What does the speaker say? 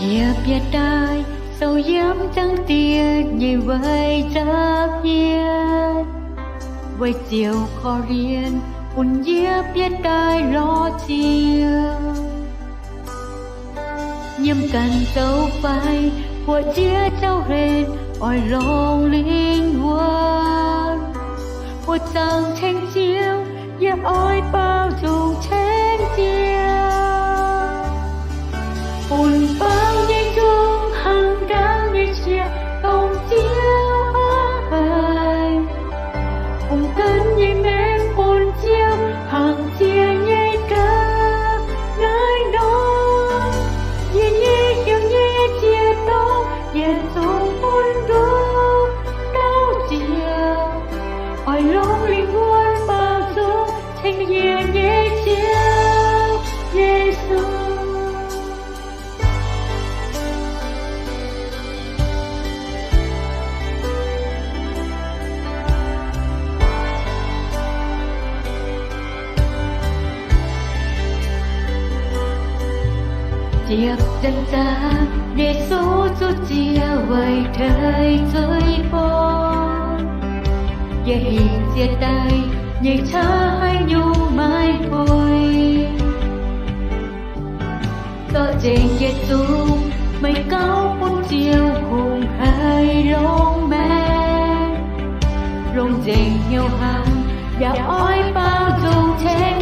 Yie bieqc daaih sou yiem Zaangc Diex nyei weic nza'hmien, weic ziouc korv-lienh bun yie bieqc daaih lorz Ziouv. Nyiemc ganh zoux faix, buoqc ziex zouv hlen, oix longc lingh wuonh. Mbuo zaangc ceng Ziouv, yie oix baaux nzung ceng Ziouv. Bun baaux nyei nzung hnangv ndaangc nyei qiex dongh Ziouv a'hneiv. Bun gaanv nyei maengc bun Ziouv hnangv ziex nyei ga'naaiv nor. Yie nyei hnyouv nyei ziex dorngx yietc zungv bun nduov dauh Ziouv. Oix longc lingh wuonh baaux nzung ceng yie nyei Ziouv Yesu. Ziepc nzaangc zaqc, Yesu zuqc ziec weic teix zuiz fong. Yie hingh ziec daaih nyei qaqv haaix nyungc maiv bueix. Zorqv nzengc yietc zungv meih gauh bun Ziouv Hungh haih longc maengc. Longc nzengc hnyouv hnamv yaac oix baaux nzung ceng